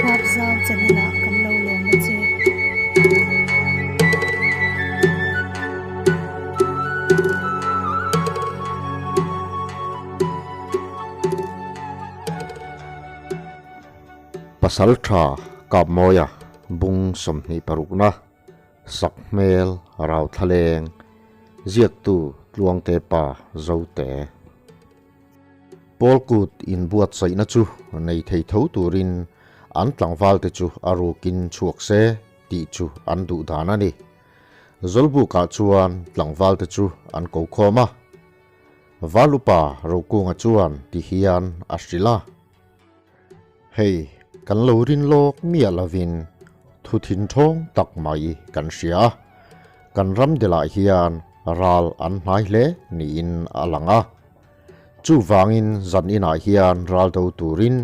Huapzau channel ah kan lo lawm a che. Pasal tha Kapmawia bung 26 na Sakhmel Rauthlaleng ziaktu Tluangte pa Zote. Pawl kut inbuatsaihna chu nei thei tho turin an tlangvalte chu a rukin chhuak se tih chu an duh dan a ni. Zawlbukah chuan tlangvalte chu an ko khawm a. Valupa Rokunga chuan ti hian a hrilh a. Hei, kan lo rin lawk miah lovin thu thinthawng tak mai kan hria a, kan ram delah hian ral an hnai hle niin a lang a. Chuvangin zan inah hian ral do turin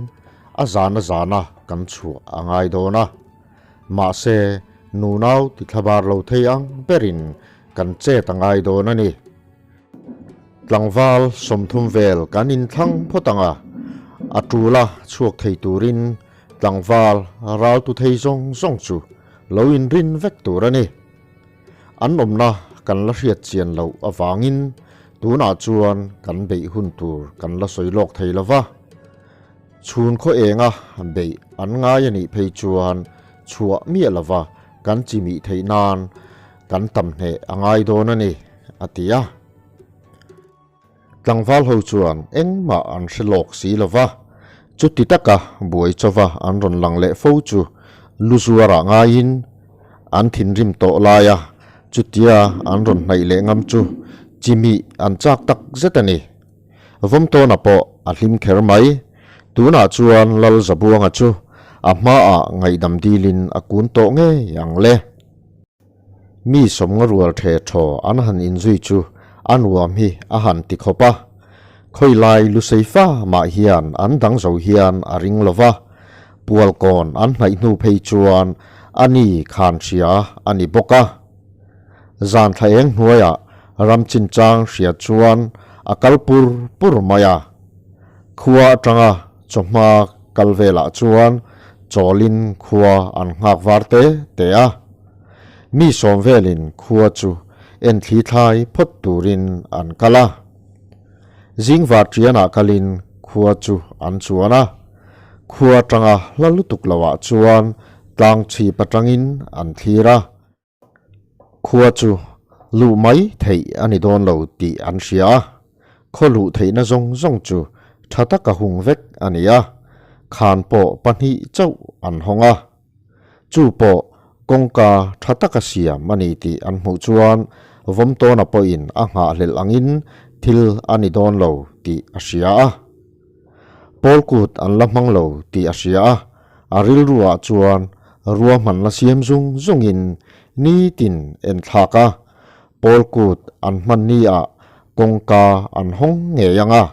a zana zana kan chhuah a ngai dawn a. Mahse, nunau tithlabar lo thei ang berin kan chet a ngai dawn a ni. Tlangval 30 vel kan inthlang phawt ang a, a tula chhuak thei turin tlangval raltu thei zawng zawng chu lo inrin vek tur a ni. An awmna kan la hriat chian loh avangin tunah chuan kan beih hun tur kan la sawi lawk thei lo va. Chhun khaw enga beih an ngai a nih phei chuan chhuah miah lova kan chimih theih nan kan tam hneh a ngai dawn a ni, a ti a. Tlangval ho chuan engmah an hre lawk si lo va, chuti taka buai chauva an rawn lang leh fo chu lu zuarah ngaiin an thinrim tawh lai a, chutia an rawn hnaih leh ngam chu chimih an chak tak zet a ni. Vawmtawna pawh a hlim kher mai. Tunah chuan Lal Zabuanga chu a hmaah ngaihdam dilin a kun tawh ngei ang le. Mi sawmnga rual the thaw an han inzui chu a nuam hi a han ti khawp a. Khawilai lusei fa mah hian an dang zo hian a ring lo va, Pualkawn an hnaih hnu phei chuan a ni khan hria a ni bawk a. Zan thla eng hnuaiah ram chinchang hria chuan a kal pur pur mai a. Khua atanga chawhma kal velah chuan chawlin khua an nghak var te te a. Mi sawm velin khua chu en thli thlai phawt turin an kal a. Zing var ṭianah kalin khua chu an chuan a. Khua atanga hla lutuk loah chuan tlang chhip atangin an thlir a. Khua chu luh mai theih a ni dawn lo tih an hria a, khaw luh theihna zawng zawng chu tha taka hung vek a ni a, khan pawh pahnih chauh an hawng a. Chu pawh kawngka tha taka siam a ni tih an hmuh chuan Vawmtawna pawhin a nghahhlelh angin thil a ni dawn lo tih a hria a. Pawl kut an la hmang lo tih a hria a, a rilruah chuan ruahmanna siam zung zungin nitin en thlak a, pawl kut an hman ni ah kawngka an hawng ngei ang a.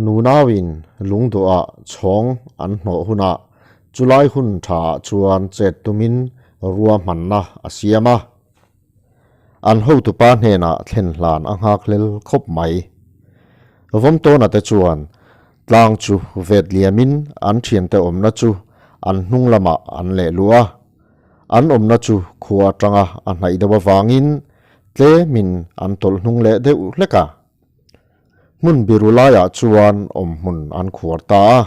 Nunauin lungduhah chhawng an hnawh hunah chulai hun tha ah chuan chet tumin ruahmanna a siam a. An hotupa hnenah thlen hlan a nghak hlel khawp mai. Vawmtawna te chuan tlang chu vet liamin an thiante awmna chu an hnung lamah an leh luh a. An awmna chu khua atanga a hnaih deuh avangin tlemin an tawlh hnung leh deuh hlek a. Hmun biru laiah chuan awmhmun an khuar ta a.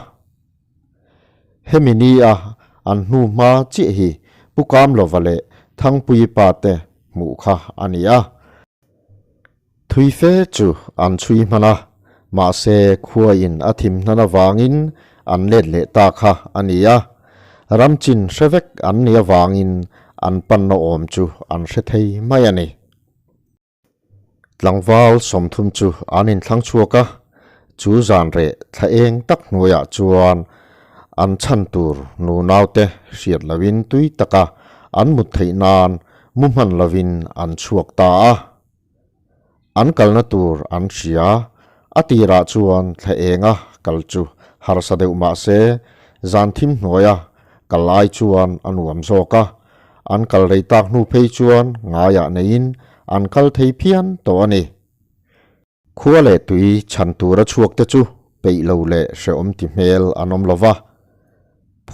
Hemi ni a an hnu hma chiah hi Pu Kamlova leh Thangpuii pa te hmuh kha a ni a. Thui fe chu an chhui hman a, mahse khuaiin a thim hnan avangin an let leh ta kha a ni a. Ram chin hre vek an nih avangin an panna awm chu an hre thei mai a ni. Tlangval 30 chu an inthlang chhuak a, chu zan reh thla eng tak hnuaiah chuan an chhan tur nu naute hriat loin tui taka an mut theih nan mu hman loin an chhuak ta a. An kalna tur an hria, a tirah chuan thla enga kal chu harsa deuh mah se zan thim hnuaia kal ai chuan a nuam zawk a. An kal rei tak hnu phei chuan ngaiah neiin an kal thei phian tawh a ni. Khua leh tui chhan tura chhuak te chu peih lo leh hrehawm ti hmel an awm lo va.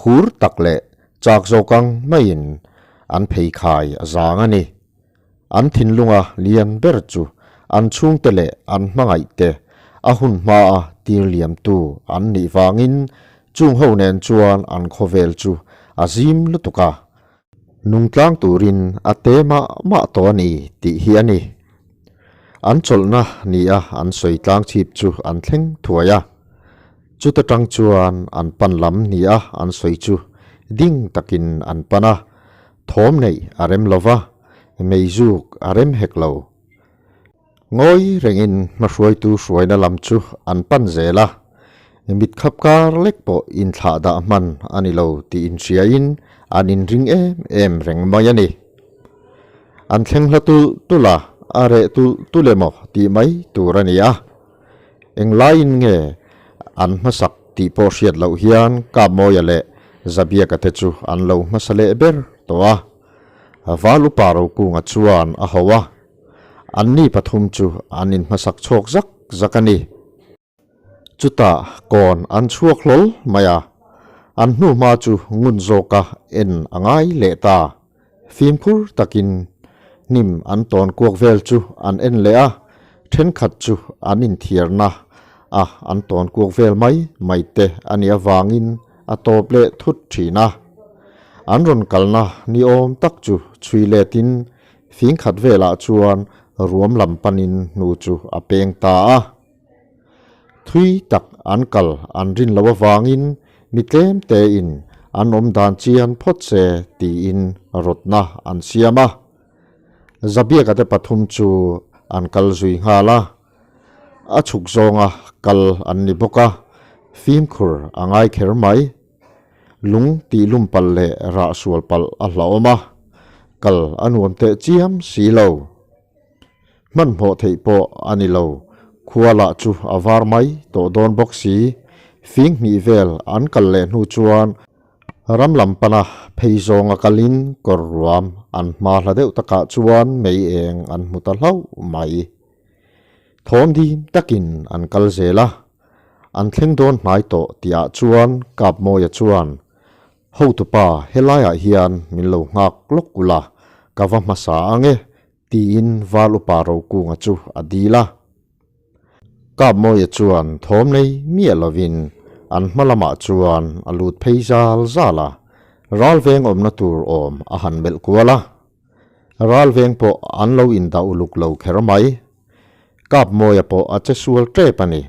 Phur tak leh chak zawk ang maiin an pheikhai a zang a ni. An thinlunga lian ber chu an chhungte leh an hmangaihte a hun hmaa tir liamtu an nih vangin chung ho nen chuan an khawvel chu a zim lutuk a, nungtlang turin a te mah mah tawh a ni tih hi a ni. An chawlhna nia an sawi tlang chhip chu an thleng thuai a, chuta tang chuan an pan lam nia an sawi chu ding takin an pan a, thawm neih a rem lo va, meizuk a rem hek lo. Ngawi rengin hmahruaitu hruaina lam chu an pan zel a, mitkhap kar lek pawh inthlah dah hman a ni lo tih inhriain an inring em em reng mai a ni. An thleng hla tulh tulh a, a reh tulh tulh emaw tih mai tur a ni a. Englaiin nge an hmasak tih pawh hriat loh hian Kapmawia leh Zabiaka te chu an lo hmasa leh ber tawh a. Val upa Rokunga chuan a ho a, anni pathum chu an inhmasak chhawk zak zak a ni. Chutah kawn an chhuak hlawl mai a, an hnuhma chu ngun zawka en a ngai leh ta. Fimkhur takin hnim an tawn kuak vel chu an en leh a, thenkhat chu an inthiarna a an tawn kuak vel mai mai te a nih avangin a tawp leh thut thin a. An rawn kalna ni awm tak chu chhui letin fingkhat velah chuan ruam lam panin hnu chu a peng ta a. Thui tak an kal an rin loh avangin mi tlem tein an awm dan chian phawt se tiin rawtna an siam a. Zabiaka te pathum chu an kal zui nghal a, a chhuk zawnga kal an ni bawk a, fimkhur a ngai kher mai. Lung tih lum palh leh rah sual palh a hlauhawm a, kal a nuam teh chiam si lo. Hmanhmawh theih pawh a ni lo, khua lah chu a var mai tawh dawn bawk si. Fing hnih vel an kal leh hnu chuan ram lam pana phei zawnga kalin kawr ruam an hma hla deuh takah chuan mei eng an hmu ta hlauh mai. Thawm dim takin an kal zel a, an thleng dawn hnai tawh tihah chuan Kapmawia chuan Hotupa, helaiah hian min lo nghak lawk ula, ka va hmasa ang e, tiin Val Upa Rokunga chu a dil a. Kapmawia chuan thawm nei miah lovin an hma lamah chuan a lut phei zal zal a, ralveng awmna tur awm a han melh kual a. Ralveng pawh an lo indah uluk lo kher mai. Kapmawia pawh a che sual tep a ni.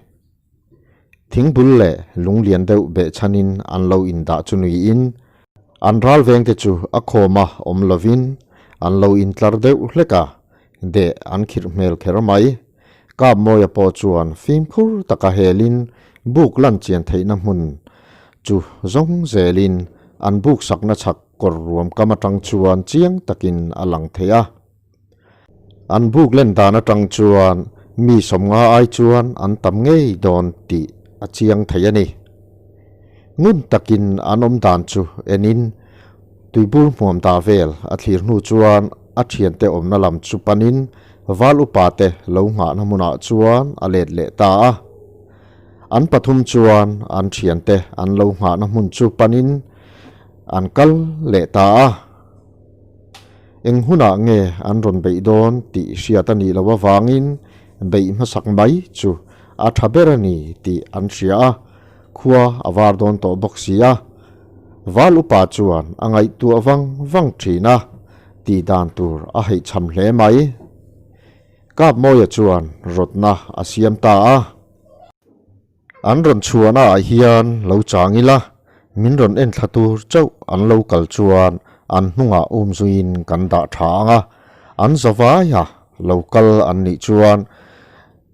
Thingbul leh lung lian deuh behchhanin an lo indah chu nuiin an ral vengte chu a khawma awm lovin an lo intlar deuh hlek a, deh an khirh hmel kher mai. Kapmawia pawh chuan fimkhur taka helin buk lan chian theihna hmun chu zawng zelin an buk sakna chhak kawr ruam kam atang chuan chiang takin a lang thei a. An buk len dan atang chuan mi sawmnga ai chuan an tam ngei dawn tih a chiang thei a ni. Ngun takin an awm dan chu enin tuibur hmuam dah vel a thlir hnu chuan a thiante awmna lam chu panin val upa te lo nghahna hmunah chuan a let leh ta a. An pathum chuan an thiante an lo nghahna hmun chu panin an kal leh ta a. Eng hunah nge an rawn beih dawn tih hriat a nih loh avangin beih hmasak mai chu a tha ber a ni tih an hria a, khua a var dawn tawh bawk si a. Val upa chuan a ngaihtuah vang vang thin a, tih dan tur a haihchham hle mai. Kapmawia chuan rawtna a siam ta a. An rawn chhuahna ah hian lo chang ila, min rawn en thla tur chauh an lo kal chuan an hnungah um zuiin kan dah tha ang a, an za vaia lo kal an nih chuan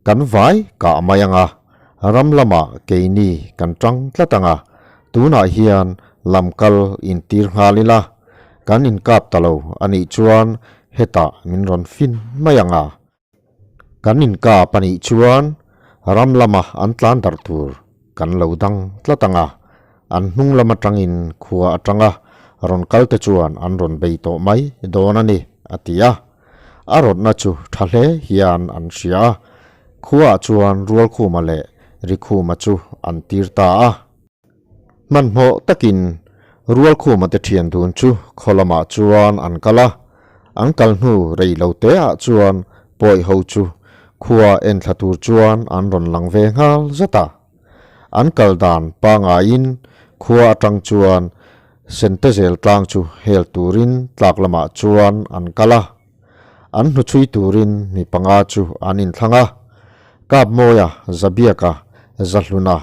kan vai kah mai ang a, ram lamah keini kan tang tlat ang a, tunah hian lam kal intir nghal ila, kan inkap ta lo a nih chuan hetah min rawn fin mai ang a. Kan inkap a nih chuan ram lama an tlan darh tur kan lo dang tlat ang a, an hnung lam atangin khua atanga rawn kal te chuan an rawn bei tawh mai dawn a ni, a ti a. A rawtna chu tha hle hian an hria a, khuaah chuan Rualkhuma leh Rikhuma chu an tir ta a. Hmanhmawh takin. Rualkhuma te thian dun chu khaw lamah chuan an kal a, an kal hnu rei lo te ah chuan pawi ho chu khua en thla tur chuan an rawn lang ve nghal zat a. An kal dan pangaiin khua atang chuan Sentezel tlang chu hel turin tlak lamah chuan an kal a. An hnuchhui turin mi panga chu an inthlang a, Kapmawia, Zabiaka, Zahluna,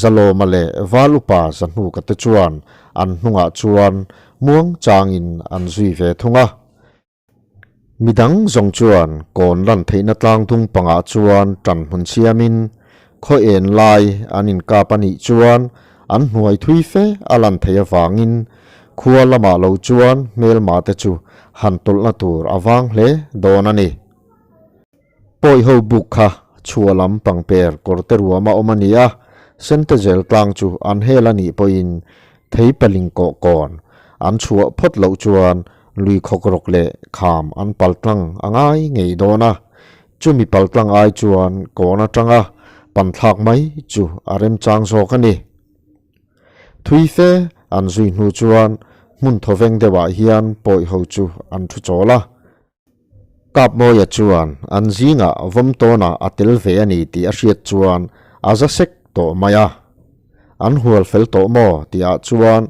Zalawma leh Val Upa Zahnuka te chuan an hnungah chuan muang changin an zui ve thung a. Midang zawng chuan kawn lan theihna tlang dung pangah chuan tan hmun siamin khaw en lai an inkap a nih chuan an hnuai thui fe a lan theih avangin khua lamah lo chuan hmelma te chu han tawlhna tur a vang hle dawn a ni. Pawi ho buk kha chhuah lam pangper kawr te ruam a awm a ni a, Sentezel tlang chu an hel a nih pawhin thei paling kawh kawn an chhuah phawt loh chuan lui khawk rawk leh kham an pal tlang a ngai ngei dawn a, chumi pal tlang ai chuan kawn atanga pan thlak mai chu a remchang zawk a ni. Thui fe an zui hnu chuan hmun thawveng deuhah hian pawi ho chu an thu chawl a. Kapmawia chuan an zingah vawmtawnah a tel ve a ni tih a hriat chuan a za sek tawh mai a. An hual fel tawh maw tihah chuan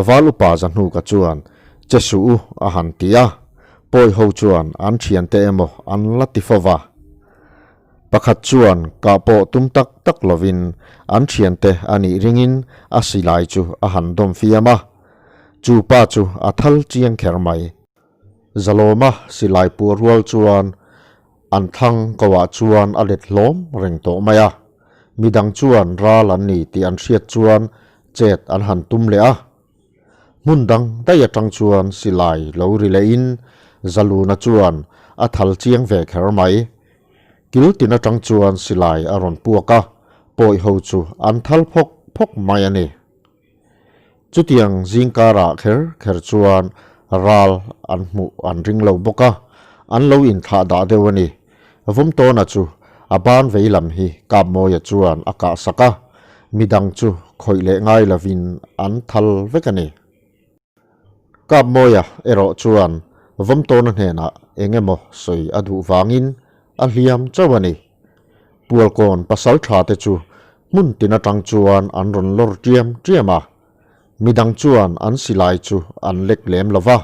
Val upa Zahnuka chuan che suh u a han ti a, pawi ho chuan an thiante emaw an la ti fo va. Pakhat chuan kah pawh tum tak tak lovin an thiante a nih ringin a silai chu a han dawm fiam a, chu pa chu a thal chiang kher mai. Zalawma silai puah rual chuan an thlang koah chuan a let hlawm reng tawh mai a, midang chuan ral an ni tih an hriat chuan chet an han tum leh a. Hmun dang daih atang chuan silai lo ri lehin Zaluna chuan a thal chiang ve kher mai. Kil tin atang chuan silai a rawn puak a, pawi ho chu an thal phawk phawk mai a ni. Chutiang zingkarah kher kher chuan ral an hmuh an ring lo bawk a, an lo inthlah dah deuh a ni. Vawmtawna chu a ban vei lam hi Kapmawia chuan a kah sak a, midang chu khawih leh ngai lovin an thal vek a ni. Kapmawia erawh chuan Vawmtawna hnenah eng emaw sawi a duh vangin a hliam chauh a ni. Pualkawn pasal tha te chu hmun tin atang chuan an rawn lawr tiam tiam a, midang chuan an silai chu an lek lem lo va.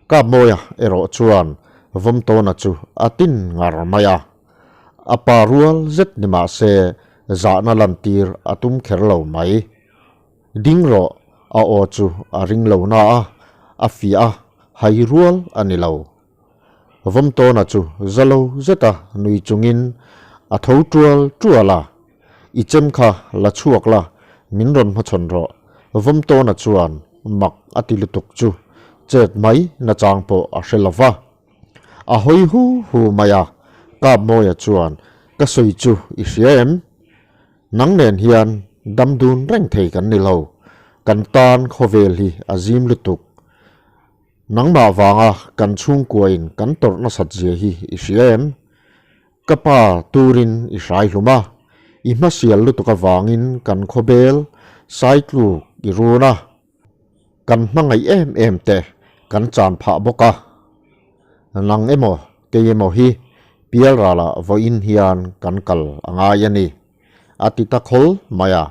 Kapmawia erawh chuan Vawmtawna chu a tin ngar mai a, a pa rual zet ni mah se zahna lantir a tum kher lo mai. Ding rawh, a aw chu a ring lo na a, a fiah a, hai rual a ni lo. Vawmtawna chu za lo zeta nui chungin a tho tual tual a, I chem kha la chhuak la, min rawn hmachhawn rawh. Vawmtawna chuan mak a ti lutuk chu chet mai nachang pawh a hre lo va. A hawi hu hu mai a, Kapmawia chuan, Ka sawi chu i hria em? Nang nen hian dam dun reng thei kan ni lo, kan tan khawvel hi a zim lutuk. Nangmah vanga kan chhungkuain kan tawrh nasat zia hi i hria em? Ka pa turin i hrai hlum a, i hmasial lutuk avangin kan khawbel saitluk i run a, kan hmangaih em em te kan chan phah bawk a. Nang emaw kei emaw hi pialralah vawiin hian kan kal a ngai a ni, a ti ta khawl mai a.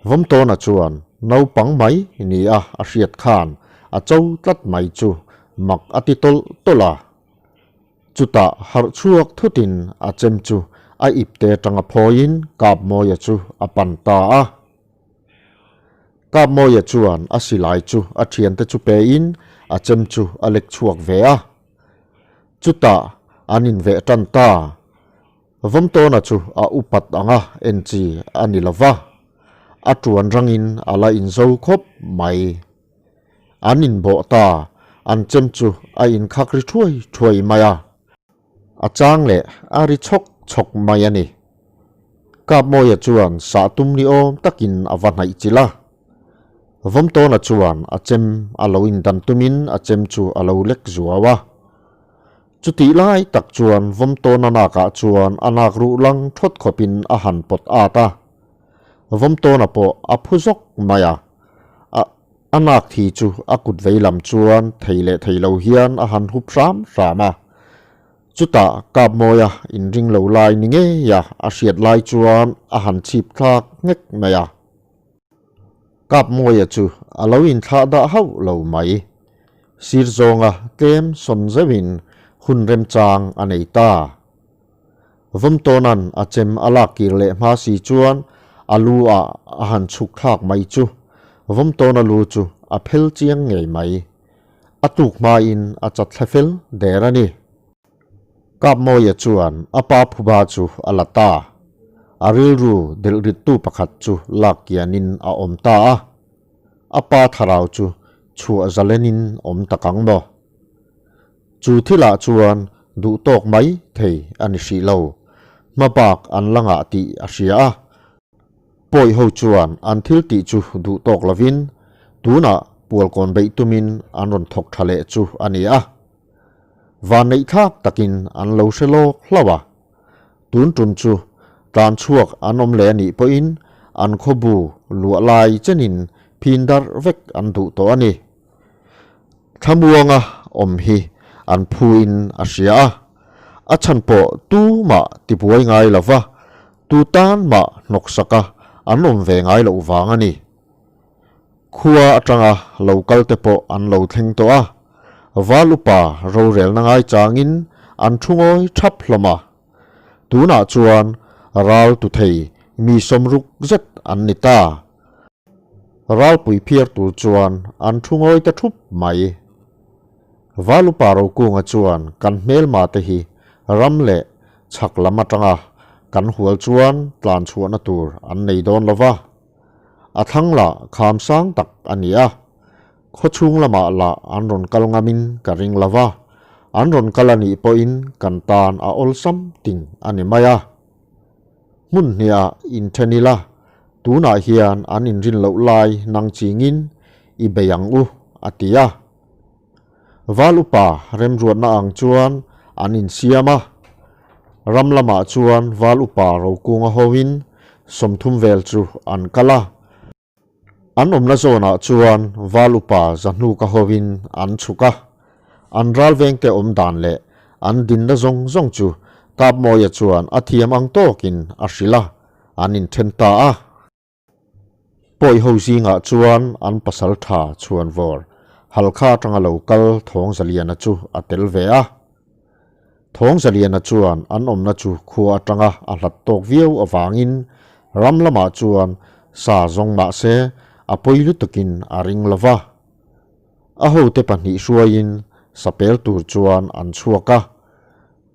Vawmtawna chuan naupang mai ni a a hriat khan a cho tlat mai chu mak a ti tawlh tawlh a. Chutah harh chhuak thutin a chem chu a ipte atanga phawiin Kapmawia chu a pan ta a. Kapmawia chuan a silai chu a thiante chu pein a chem chu a lek chhuak ve a. Chutah an inveh tan ta. Vawmtawna chu a upat anga en chi a ni lo va, a tuan rangin a la inzo khawp mai. An inbawh ta, an chem chu a inkhak ri thuai thuai mai a. A chang leh a ri chhawk chhawk mai a ni. Kapmawia chuan sah tum ni awm takin a va hnaih chilh a. Vawmtawna chuan a chem a lo indan tumin a chem chu a lo lek zuau a. Chutih lai tak chuan Vawmtawna nakah chuan a nak ruh lang thawt khawpin a han pawt at a. Vawmtawna pawh a phu zawk mai a. A. A nak thi chu a kut vei lam chuan thei leh thei lo hian a han hup hram hram a. Chutah Kapmawia inring lo lai ni ngeia a hriat lai chuan a han chhip thlak nghek mai a. Kapmawia chu a lo inthlah dah hauh lo mai. Sir zawnga tlem sawn zeuhin hun remchang a nei ta. Vawmtawna'n a chem a lak kir leh hma si chuan a lu ah a han chhuk thlak mai chu Vawmtawna lu chu a phel chiang ngei mai. A tuk hmain a chat thla fel der a ni. Kapmawia chuan a pa phuba chu a la ta. A rilru delh rittu pakhat chu lak kianin a awm ta a. A pa thlarau chu chhuah zalenin awm tak ang maw? Chu thilah chuan duh tawk mai thei a ni hrih lo. Hma bak an la ngah tih a hria a. Pawi ho chuan an thil tih chu duh tawk lovin tunah pualkawn beih tumin an rawn thawk tha leh chu a ni a. Vanneih thlak takin an lo hre lawk hlauh a. Tun tum chu tlan chhuak an awm leh a nih pawhin an khawbu luah lai chenin phin darh vek an duh tawh a ni. Thlamuanga awm hi an phuin a hria a, a chhan pawh tumah tibuai ngai lo va, tu tan mah hnawksaka an awm ve ngai loh vang a ni. Khua atanga lo kal te pawh an lo thleng tawh a, val upa rorelna ngaichangin an thu ngawi thap hlawm a. Tunah chuan ral tu thei mi sawmruk zet an ni ta. Ralpui phiar tur chuan an thu ngawi ta thup mai. Valupa Rokunga chuan kan hmelma te hi ram leh chhak lam atanga kan hual chuan tlan chhuahna tur an nei dawn lo va. A thlang lah kham sang tak a ni a. Khawchhung lamah lah an rawn kal ngamin ka ring lo va. An rawn kal a nih pawhin kan tan a awlsam ting a ni mai a. Hmun hniah inthen ila, tunah hian an inrin loh lai nang chingin i bei ang u, a ti a. Val upa remruatna ang chuan an insiam a. Ram lamah chuan Val upa Rokunga hoin 30 vel chu an kal a. An awmna zawnah chuan Val upa Zahnuka hoin an chhuk a, an ralvengte awm dan leh an dinna zawng zawng chu Kapmawia chuan a thiam ang tawkin a hrilh a, an inthen ta a. Pawi ho zingah chuan an pasal tha chhuanvawr Halkha atanga lo kal Thawngzaliana chu a tel ve a. Thawngzaliana chuan an awmna chu khua atanga a hlat tawk viau avangin ram lamah chuan sa zawng mah se a pawi lutukin a ring lo va. A hote pahnih hruaiin sapel tur chuan an chhuak a,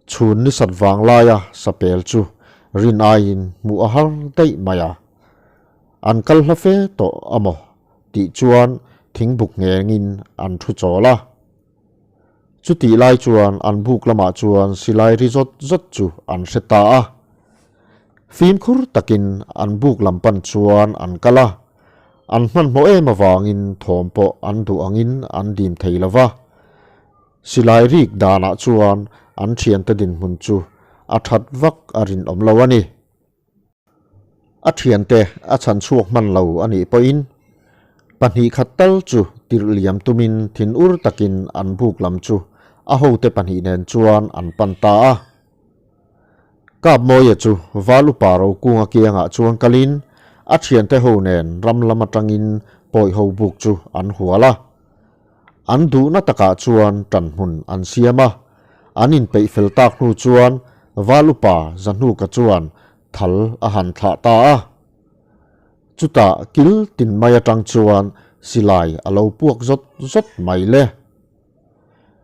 chhun ni sat vang laia sapel chu rin aiin hmuh a har daih mai a. An kal hla fe tawh a maw tih chuan thingbuk nghengin an thu chawl a. Chutih lai chuan an buk lamah chuan silai ri zawt zawt chu an hre ta a. Fimkhur takin an buk lam pan chuan an kal a. An hmanhmawh em avangin thawm pawh an duh angin an dim thei lo va. Silai rik danah chuan an thiante dinhmun chu a that vak a rinawm lo a ni. A thiante a chhan chhuak hman lo a nih pawhin pahnih khat tal chu tirh liam tumin thinur takin an buk lam chu a hote pahnih nen chuan an pan ta a. Kapmawia chu Val upa Rokunga kiangah chuan kalin a thiante ho nen ram lam atangin pawi ho buk chu an hual a. An duhna takah chuan ṭanhmun an siam a, an inpeih fel tak hnu chuan Val upa Zahnuka chuan thal a han thlah ta a. Chutah kil tin mai aṭang chuan silai a lo puak zawt zawt mai le.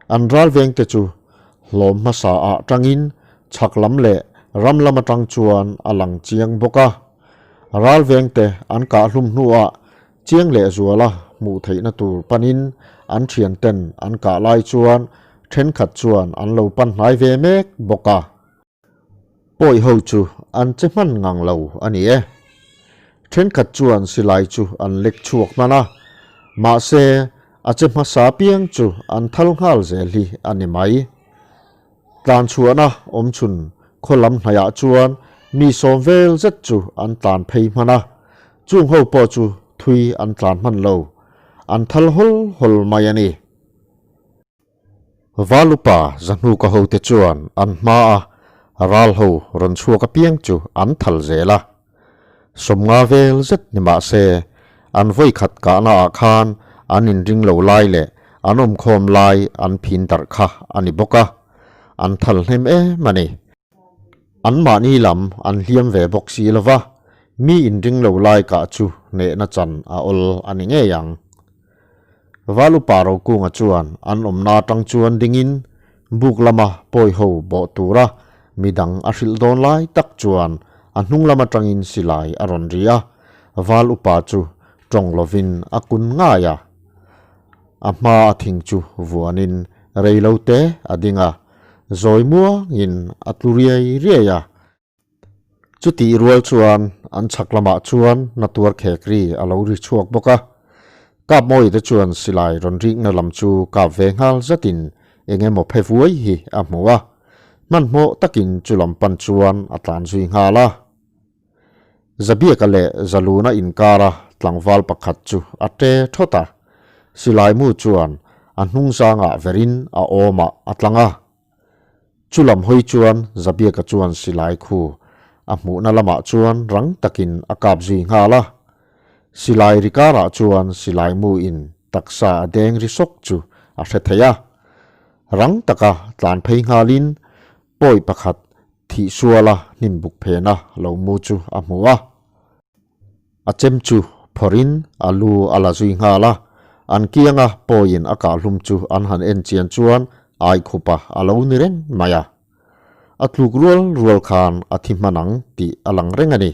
An ralvengte chu hlawm hmasa ah ṭangin chhak lam leh ram lam aṭang chuan a lang chiang bawk a. Ralvengte an kah hlum hnuah Chiang leh zuala hmuh theihna tur panin an thianten an kah lai chuan thenkhat chuan an lo pan hnai ve mek bawk a. Pawi ho chu an che hman ngang lo a ni e. Thenkhat chuan silai chu an lek chhuak hman a, mahse a che hmasa piang chu an thal nghal zel hi a ni mai. Tlan chhuahna awm chhun khaw lam hnaihah chuan mi sawm vel zet chu an tlan phei hman a, chung ho pawh chu thui an tlan hman lo. an thal hawl hawl mai a ni. Valupa Zahnuka hote chuan an hmaa ral ho rawn chhuak apiang chu an thal zel a. Sawmnga vel zet ni mah se, an vawi khat kahna ah khan an inring lo lai leh an awmkhawm lai an phin darh kha a ni bawk a, an thal hnem em a ni. Anmahni lam an hliam ve bawk si lo va, mi inring lo lai kah chu hnehna chan a awl a ni ngei ang. Val upa Rokunga chuan an awmna atang chuan dingin buk lama pawi ho bawh tura midang a hrilh dawn lai tak chuan a hnung lam atangin silai a rawn ri a, Val upa chu tawng lovin a kun ngai a. A hma a thing chu vuanin rei lo te a ding a, zawi muangin a tlu riai riai a. Chutih rual chuan an chhak lamah chuan na tuar khek ri a lo ri chhuak bawk a. Kap Mawi te chuan silai rawn rikna lam chu kap ve nghal zatin eng emaw phe vuai hi a hmu a. Hmanhmawh takin chu lam pan chuan a tlan zui nghal a. Zabiaka leh Zaluna inkara tlangval pakhat chu a ṭe thawt a. Silai mu chuan a hnung zangah verin a awmah a tlang a. Chu lam hawi chuan Zabiaka chuan silai khu a hmuhna lamah chuan rang takin a kap zui nghal a. Silai ri karah chuan silai mu in taksa a deng ri sawk chu a hre thei a. Rang taka tlan phei nghalin pawi pakhat thih suala hnim buk phena lo mu chu a hmu a. A chem chu phawrhin a lu a la zui nghal a, an kianga pawiin a kahhlum chu an han en chian chuan Aikhupa a lo ni reng mai a. A tluk rual rual khan a thi hman ang tih a lang reng a ni.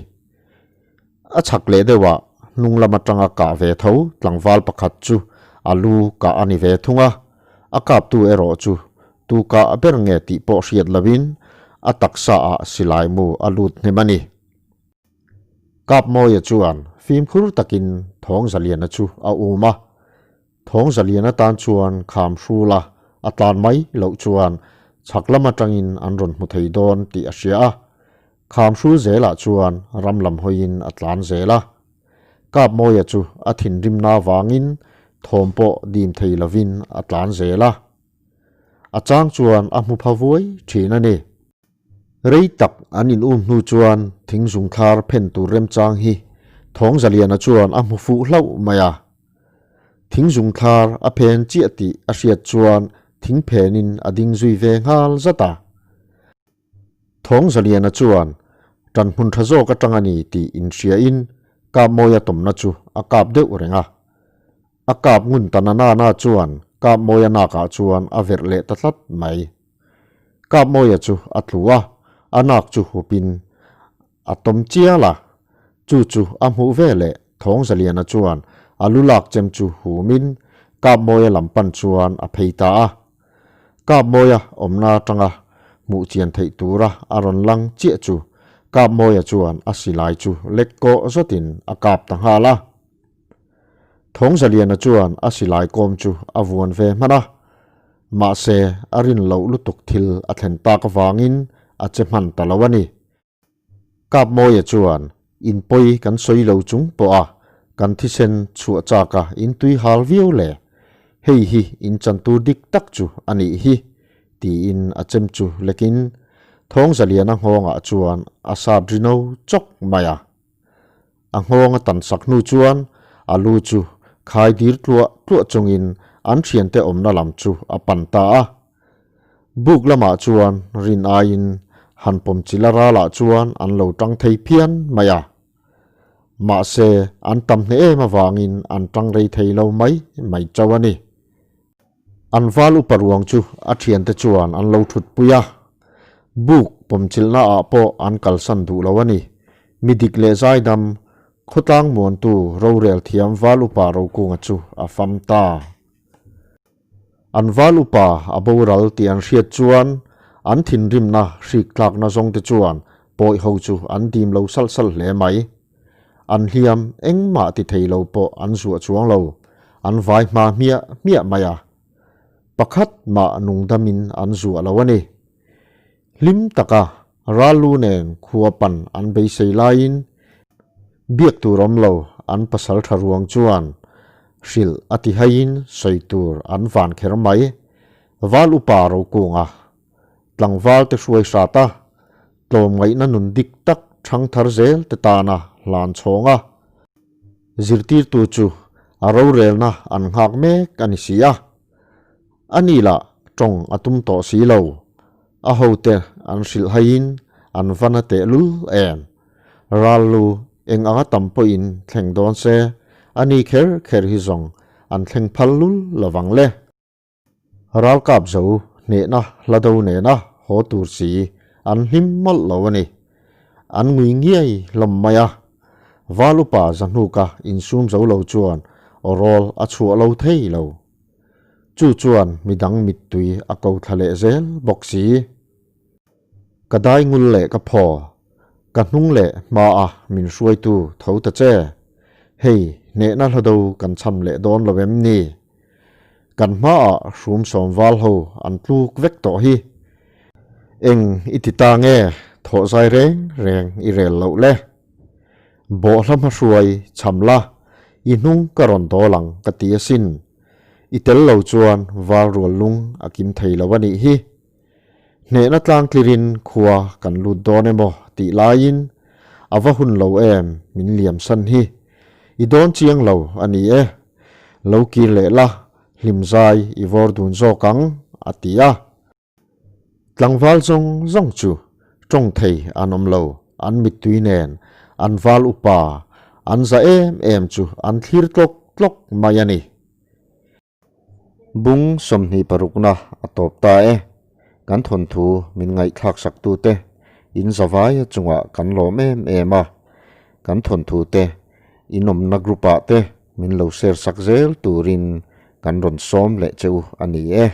A chhak leh deuhah hnung lam atanga kah ve tho tlangval pakhat chu a lu kah a ni ve thung a, a kaptu erawh chu tu kah ber nge tih pawh hriat loin a taksa ah silai mu a lut hnem a ni. Kapmawia chuan fimkhur takin Thawngzaliana chu a um a, Thawngzaliana tan chuan kham hrula a tlan mai loh chuan chhak lam atangin an rawn hmu thei dawn tih a hria a, kham hrul zelah chuan ram lam hawiin a tlan zel a. Kapmawia chu a thinrimna avangin thawm pawh dim thei lovin a tlan zel a. A chang chuan a hmu pha vuai thin a ni. Rei tak an in um hnu chuan thing zung thlar phen tur remchang hi Thawngzaliana chuan a hmu fuh hlauh mai a. Thing zung thlar a phen chiah tih a hriat chuan thing phenin a ding zui ve nghal zat a. Thawngzaliana chuan tan hmun tha zawk atang a ni tih inhriain Kapmawia tawmna chu a kap deuh reng a. A kap ngun ta na na na chuan Kapmawia nakah chuan a verh leh ta tlat mai. Kapmawia chu a tlu a, a nak chu hupin a tawm chial a. Chu chu a hmuh ve leh Thawngzaliana chuan a lu lak chem chu humin Kapmawia lam pan chuan a phei ta a. Kapmawia awmna atanga hmuh chian theih tura a rawn lang chiah chu Kapmawia chuan a silai chu lek kawh zawtin a kap ta nghal a. Thawngzaliana chuan a silai kawm chu a vuan ve hman a, mahse a rin loh lutuk thil a thlen tak avangin a che hman ta lo a ni. Kapmawia chuan in pawi kan sawi lo chung pawh a kan thisen chhuah chak a in tui hal viau le, hei hi in chan tur dik tak chu a nih hi, tiin a chem chu lekin Thawngzaliana nghawngah chuan a sat ri no chawk mai a. A nghawng a tan sak hnu chuan a lu chu khai dir tluah tluah chungin an thiante awmna lam chu a pan ta a. Buk lamah chuan rin aiin han pawm chila ralah chuan an lo tang thei phian mai a. Mahse an tam hneh em avangin an tang rei thei lo mai mai chauh a ni. An val upa ruang chu a thiante chuan an lo thutpui a, buk pawmchilhna ah pawh an kalsan duh lo a ni. Mi dik leh zaidam, khawtlang muantu rorel thiam val upa Rokunga chu a fam ta. An val upa a boral tih an hriat chuan an thinrimna hrik tlakna zawngte chuan pawi ho chu an dim lo salh salh hle mai. An hliam engmah ti thei lo pawh an zuah chuang lo, an vai hma hmiah hmiah mai a. Pakhat mah nungdamin an zuah lo a ni. Hlim taka Rallu nen khua pan an beisei laiin biak tur awm lo an pasal tha ruang chuan. Hrilh a ti haiin sawi tur an van kher mai. Val upa Rokunga tlangval te hruai hrat a, tlawmngaihna nun dik tak thang thar zel te tana hlan chhawng a. Zirtirtu chu a rorelna an nghak mek a ni si a. A ni lah tawng a tum tawh si lo. A hote an hrilh haiin an va na tehlul em. Ral lu eng anga tam pawhin thleng dawn se, a ni kher kher hi zawng an thleng phal lul lovang le. Ralkap zo hnehna hla do nena haw tur si an hlim mawlh lo a ni. An ngui ngiai hlawm mai a. Val upa Zahnuka insum zo lo chuan aw rawl a chhuah lo thei lo. Chu chuan midang mittui a ko thla leh zel bawk si. Ka dai ngul leh ka phaw, ka hnung leh hma a min hruaitu tho ta che. Hei, hnehna hlado kan cham leh dawn lo em ni? Kan hmaah hrum sawmval ho an tluk vek tawh hi. Eng i ti ta nge thawh zai reng reng i rel loh le? Bawhhla hmahruai cham la, i hnung ka rawn dawl ang ka ti asin. I tel lo chuan val rual lung a kim thei lo a nih hi. Hnehna tlang tlirin khua kan lut dawn emaw tih laiin a va hun lo em min liam san hi. I dawn chiang lo a ni e. Lo kir leh la, hlim zai i vawr dun zawk ang, a ti a. Tlangval zawng zawng chu tawng thei an awm lo, an mittui nen an val upa an za em em chu an thlir tlawk tlawk mai a ni. Bung sawmhnih parukna a tawp ta e. Kan thawnthu min ngaihthlak saktute in zavaia chungah kan lawm em em a. Kan thawnthu te in awmna group ah te min lo share sak zel turin kan rawn sawm leh che u a ni e.